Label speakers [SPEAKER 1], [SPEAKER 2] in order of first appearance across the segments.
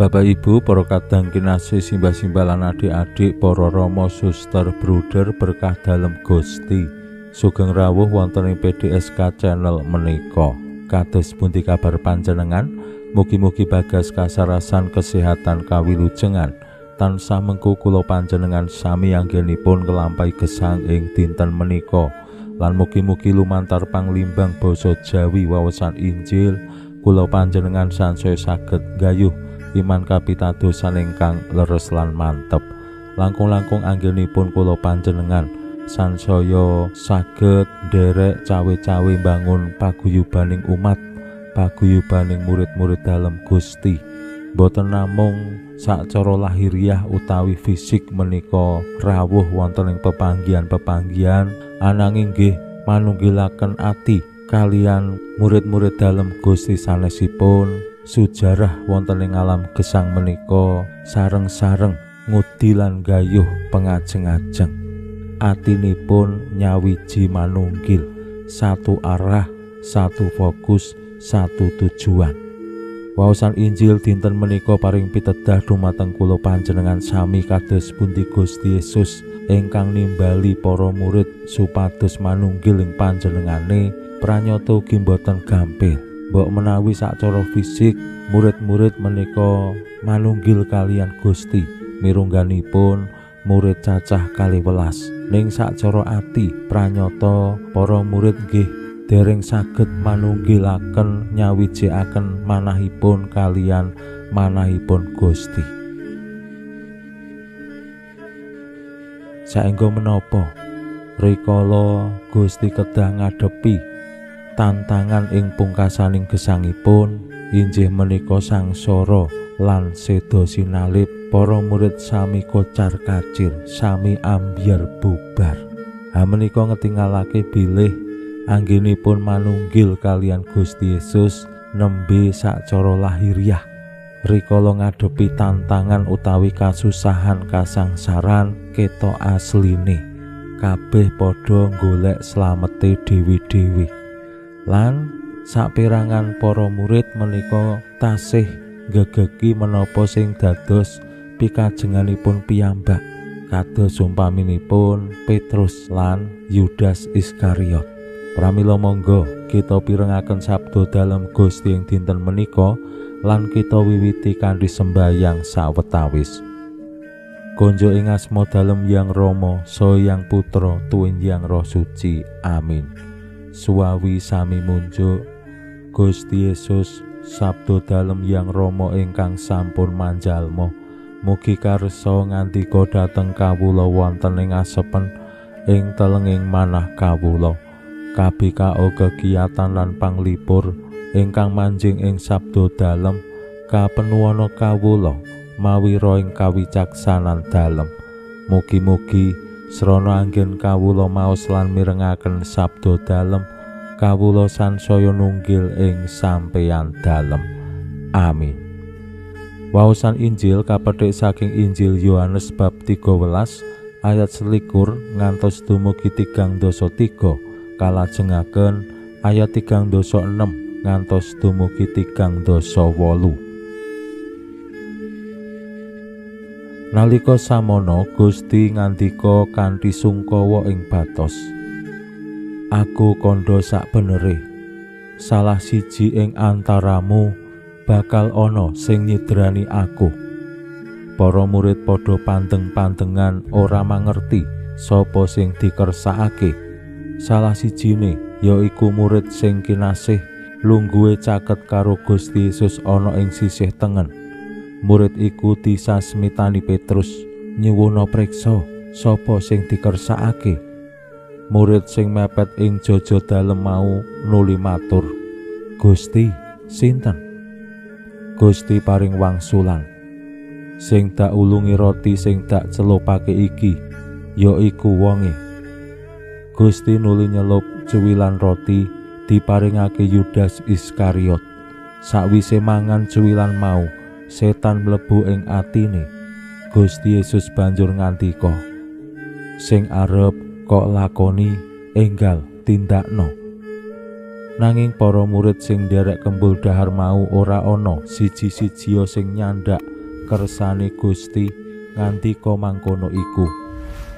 [SPEAKER 1] Bapak Ibu, para kadang kinasih, simbah-simbah lan adik-adik, para rama, suster, bruder, berkah dalem Gusti. Sugeng rawuh wonten ing PDSK channel menika. Kados pundi kabar panjenengan? Mugi-mugi bagas kasarasan kesehatan kawilujengan. Tansah mengku kula panjenengan sami anggenipun nglampahi gesang ing dinten menika. Lan mugi-mugi lumantar panglimbang basa Jawi wawasan Injil kula panjenengan sansaya saged gayuh iman kapitadosan ingkang leres lan mantep. Langkung-langkung anggenipun kula panjenengan sansaya saged nderek cawe-cawe mbangun paguyubaning umat, paguyubaning murid-murid dalem Gusti. Boten namung sacara lahiriah utawi fisik menika rawuh wonten ing pepanggihan-pepanggihan, ananging nggih manunggilaken ati kalian murid-murid dalem Gusti sanesipun. Sujarah wonten ing alam gesang menika sareng-sareng ngudi lan gayuh pengajeng-ajeng. Atinipun nyawiji manunggil, satu arah, satu fokus, satu tujuan. Waosan Injil dinten menika paring pitedah dumateng kula panjenengan sami kados pundi Gusti Yesus ingkang nimbali para murid supados manunggil ing panjenengane pranyata ugi boten gampil. Mbok menawi sacara fisik murid-murid menika manunggil kalian Gusti, mirungganipun murid cacah 12. Ning sacara ati pranyata para murid nggih dereng saged manunggilaken nyawijikaken manahipun kalian manahipun Gusti. Saengga menapa rikala Gusti kedah ngadepi tantangan ing pungkasaning gesangipun, injih menika sangsara lan seda sinalib, para murid sami kocar kacir, sami ambyar bubar. Ha menika ngetingalake bilih anggenipun manunggil kalian Gusti Yesus nembe sacara lahiriah. Rikala ngadepi tantangan utawi kasusahan kasangsaran ketok asline, kabeh padha golek slamete dewi-dewi. Lan saperangan para murid menika tasih gegegi menapa sing dados pikajenganipun piyambak, kados umpaminipun Petrus lan Yudas Iskariot. Pramila monggo kita pirengaken sabda dalem Gusti ing dinten menika lan kita wiwiti kanthi sembayang sawetawis. Konjo ing asma dalem Yang Rama, saha Yang Putra, tuwin Yang Roh Suci. Amin. Suwawi sami munjuk Gusti Yesus, sabda dalem Yang Rama ingkang sampun manjalma, mugi karsa ngandika dhateng kawula wonten ing asepen ing telenging manah kawula. Kabikao kegiatan lan panglipur ingkang manjing ing sabda dalem kapenuwana kawula mawi roh ing kawicaksanan dalem. Mugi-mugi srana anggen kawula maos lan mirengaken sabda dalem, kawula sansaya nunggil ing sampeyan dalem. Amin. Waosan Injil kapethik saking Injil Yohanes bab 13 ayat 21 ngantos dumugi 33, kalajengaken ayat 36 ngantos dumugi 38. Nalika samono Gusti ngandika kanthi sungkawa ing batos, "Aku kandha sakbenere, salah siji ing antaramu bakal ana sing nyidrani aku." Para murid padha pandeng-pandengan ora mangerti sapa sing dikersakake. Salah sijine yaiku murid sing kinasih lungguhe caket karo Gusti Yesus ana ing sisih tengen. Murid iku disasmitani Petrus, nyuwuna priksa sapa sing dikersakake. Murid sing mepet ing jaja dalem mau nuli matur, "Gusti, sinten?" Gusti paring wangsulan, "Sing dak ulungi roti sing dak celupake iki ya iku wonge." Gusti nuli nyelup cuwilan roti diparingake Yudas Iskariot. Sakwise mangan cuwilan mau, setan mlebu ing atine. Gusti Yesus banjur ngandika, "Sing arep kok lakoni enggal tindakno." Nanging para murid sing nderek kembul dahar mau ora ana siji-sijia sing nyandak kersane Gusti ngandika mangkono iku.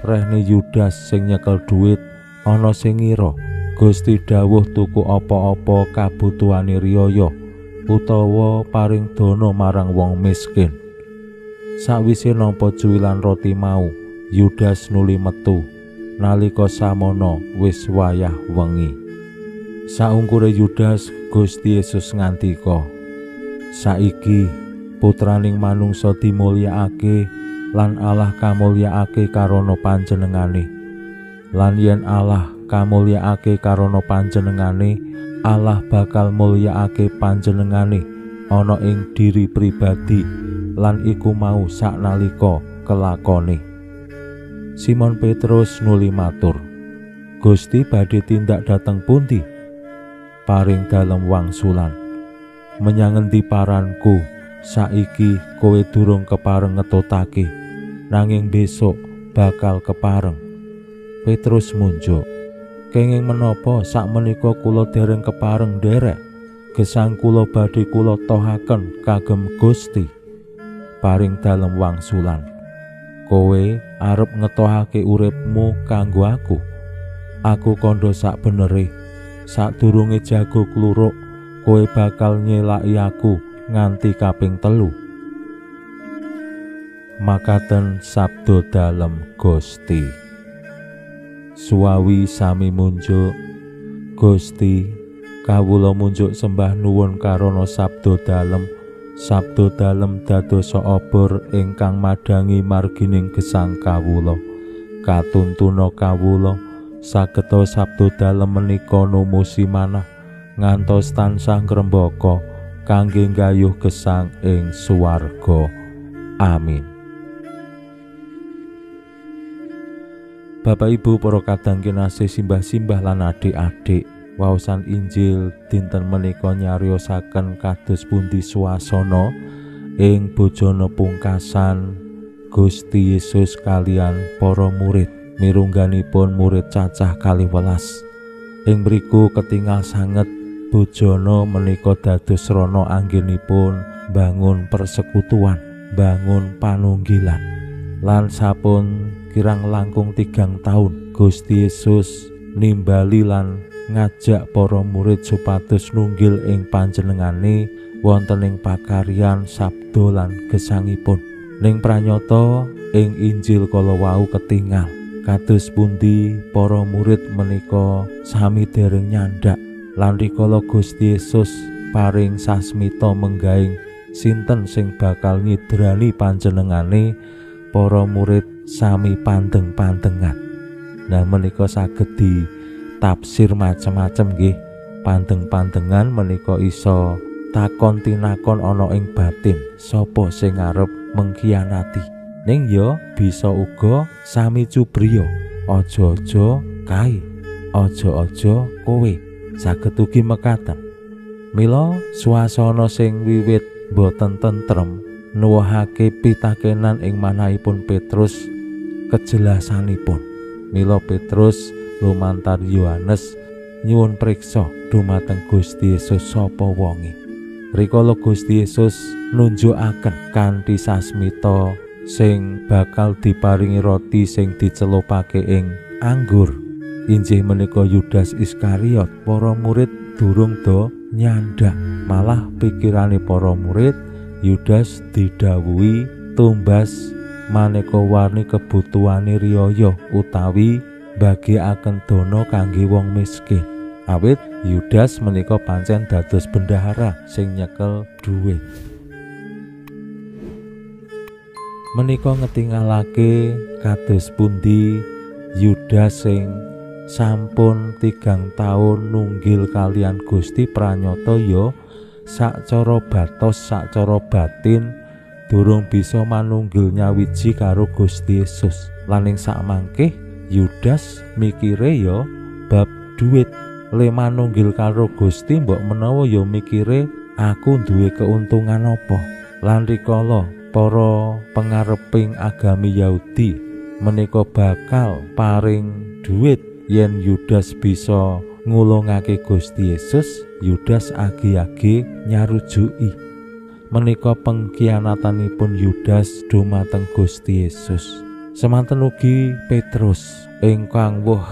[SPEAKER 1] Rehne Yudas sing nyekel dhuwit ana sing ngira Gusti dawuh tuku apa-apa kabutuhane riyaya utawa paring dana marang wong miskin. Sakwise nampa cuwilan roti mau, Yudas nuli metu nalika samono wis wayah wengi. Saungkure Yudas, Gusti Yesus ngandika, "Saiki putraning manungsa dimulyakake lan Allah kamulyakake karana panjenengane. Lan yen Allah kamulyakake karana panjenengane, Allah bakal mulyakake panjenengane ana ing diri pribadi lan iku mau saknalika kelakone." Simon Petrus nuli matur, "Gusti badhe tindak dhateng pundi?" Paring dalem wangsulan, "Menyang endi paranku, saiki kowe durung kepareng ngetutake, nanging besok bakal kepareng." Petrus munjuk, "Kenging menapa sakmenika kula dereng kepareng nderek? Gesang kula badhe kula tohaken kagem Gusti." Paring dalem wangsulan, "Kowe arep ngetohake uripmu kanggo aku. Aku kandha sak benere, sadurunge jago kluruk kowe bakal nyelaki aku nganti kaping 3. Makaten sabda dalem Gusti. Suwawi sami munjuk, Gusti, kawula munjuk sembah nuwun karana sabda dalem. Sabda dalem dadosa obor ingkang madhangi margining gesang kawula. Katuntuna kawula sageta sabda dalem menika numusi manah ngantos tansah ngrembaka kangge nggayuh gesang ing swarga. Amin. Bapak Ibu para kadang kinasih, simbah-simbah lan adik-adik, waosan Injil dinten menika nyariosaken kados pundi swasana ing bojone pungkasan Gusti Yesus kalian para murid. Mirungganipun murid cacah 12. Ing mriku ketingal sanget bojone menika dados srana anggenipun bangun persekutuan, bangun panunggilan. Lan sapun kirang langkung 3 taun Gusti Yesus nimbali lan ngajak para murid supados nunggil ing panjenengane wonten ing pakaryan sabda lan gesangipun. Ning pranyata ing Injil kala wau ketingal kados pundi para murid menika sami dereng nyandak lan rikala Gusti Yesus paring sasmita menggaing sinten sing bakal nyidrani panjenengane, para murid sami pandeng-pandengan. Nah, menika saged ditafsir macem-macem nggih. Pandeng-pandengan menika iso takon tinakon ana ing batin, sapa sing arep mengkhianati. Ning ya bisa uga sami cubriya, aja-aja kae, aja-aja kowe, saged ugi mekaten. Mila swasana sing wiwit boten tentrem nuwuhake pitakenan ing manahipun Petrus kejelasanipun. Mila Petrus lumantar Yohanes nyuwun priksa dumateng Gusti Yesus sapa wonge. Rikala Gusti Yesus nunjukaken kanthi sasmita sing bakal diparingi roti sing dicelupake ing anggur, injih menika Yudas Iskariot. Para murid durung do nyandak, malah pikirane para murid Yudas didhawuhi tumbas maneka warni kebutuhane riyaya utawi bagiaken dana kangge wong miskin. Awit Yudas menika pancen dados bendahara sing nyekel dhuwit. Menika ngetingalake kados pundi Yudas sing sampun 3 taun nunggil kalian Gusti pranyata ya sacara batos, sacara batin durung bisa manunggil nyawiji karo Gusti Yesus. Lan ing sakmangke Yudas mikire ya bab duit. Le manunggil karo Gusti mbok menawa ya mikire aku duwe keuntungan apa. Lan rikala para pengareping agami Yahudi menika bakal paring duit yen Yudas bisa ngulungake Gusti Yesus, Yudas agi-agi nyarujuki. Menika pengkhianatanipun Yudas dumateng Gusti Yesus. Semanten ugi Petrus ingkang wuh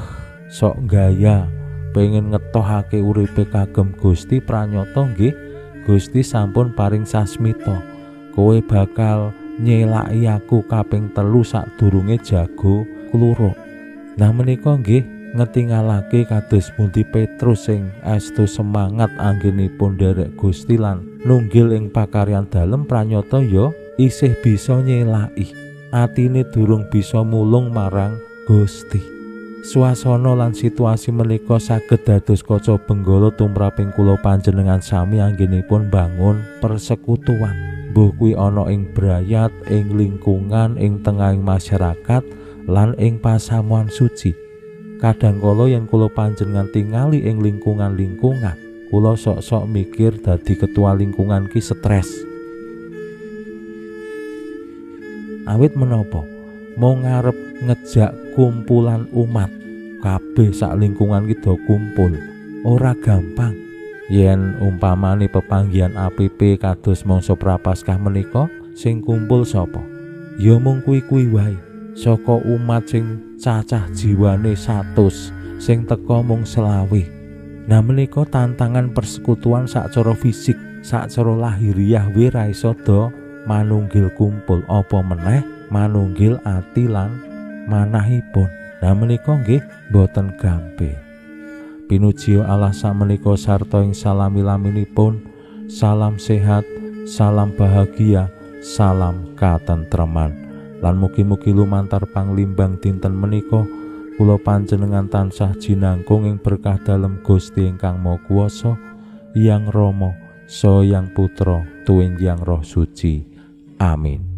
[SPEAKER 1] sok gaya pengen ngetohake uripe kagem Gusti, pranyata nggih Gusti sampun paring sasmita, kowe bakal nyelaki aku kaping 3 sadurunge jago kluruk. Nah menika nggih ngetingalake kados pundi Petrus sing estu semangat anggenipun nderek Gusti lan nunggil ing pakaryan dalem, pranyata ya isih bisa nyelaki, atine durung bisa mulung marang Gusti. Suasana lan situasi menika saged dados kaca benggala tumraping kula panjenengan sami anggenipun bangun persekutuan. Mbuh kuwi ana ing brayat, ing lingkungan, ing tengahing masyarakat lan ing pasamuan suci. Kadang kala yen kula panjenengan tingali ing lingkungan-lingkungan, kula sok-sok mikir dadi ketua lingkungan ki stres. Awit menapa? Mung ngarep ngejak kumpulan umat kabeh sak lingkungan ki do kumpul, ora gampang. Yen umpamane pepanggihan APP kados mangsa Prapaskah menika sing kumpul sapa? Ya mung kuwi-kuwi wae. Saka umat sing cacah jiwane 100, sing teka mung 25. Nah menika tantangan persekutuan sacara fisik, sacara lahiriah we ra iso do manunggil kumpul, apa meneh manunggil ati lan manahipun. Nah menika nggih boten gampil. Pinuji Allah sakmenika sarta ing salami-laminipun, salam sehat, salam bahagia, salam katentreman. Lan mugi-mugi lumantar panglimbang dinten menika kula panjenengan tansah jinangkung ing berkah dalem Gusti ingkang Maha Kuwasa, Hyang Rama, Saha Hyang Putra, tuwin Hyang Roh Suci. Amin.